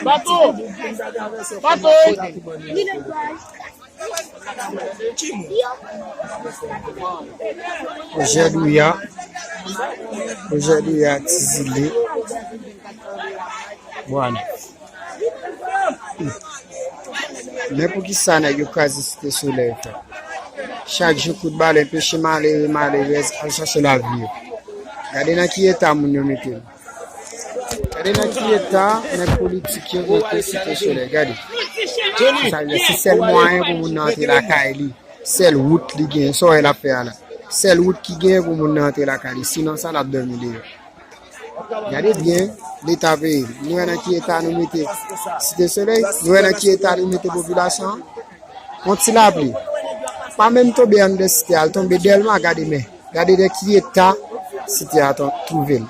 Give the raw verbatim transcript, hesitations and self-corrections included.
Bato! Bato! Pwojè Douya. Pwojè Douya, Ti Zile. Bwa Nèf. Men poukisa nèg yo kraze Site Solèy, frè? Chak jou kout bal, enpeche malere, malerèz al chache lavi yo. Gade nan ki eta moun yo mete l. Gade nan ki eta nèg politik yo mete Site Solèy. Gade. Sa vle di, se sèl mwayen pou moun nan antre lakay li. Sèl wout li genyen. Sa w wè l ap fè a la. Sèl wout ki genyen pou moun nan antre lakay li. Sinon sa, l ap dòmi deyò. Gade byen leta peyi. Nou wè nan ki eta nou mete Site Solèy. Nou wè nan ki eta nou mete popilasyon an. Yon ti lapli. Pa menm tonbe anndan site a, l tonbe Dèlma, gade men. Gade nan ki eta site a twouve l.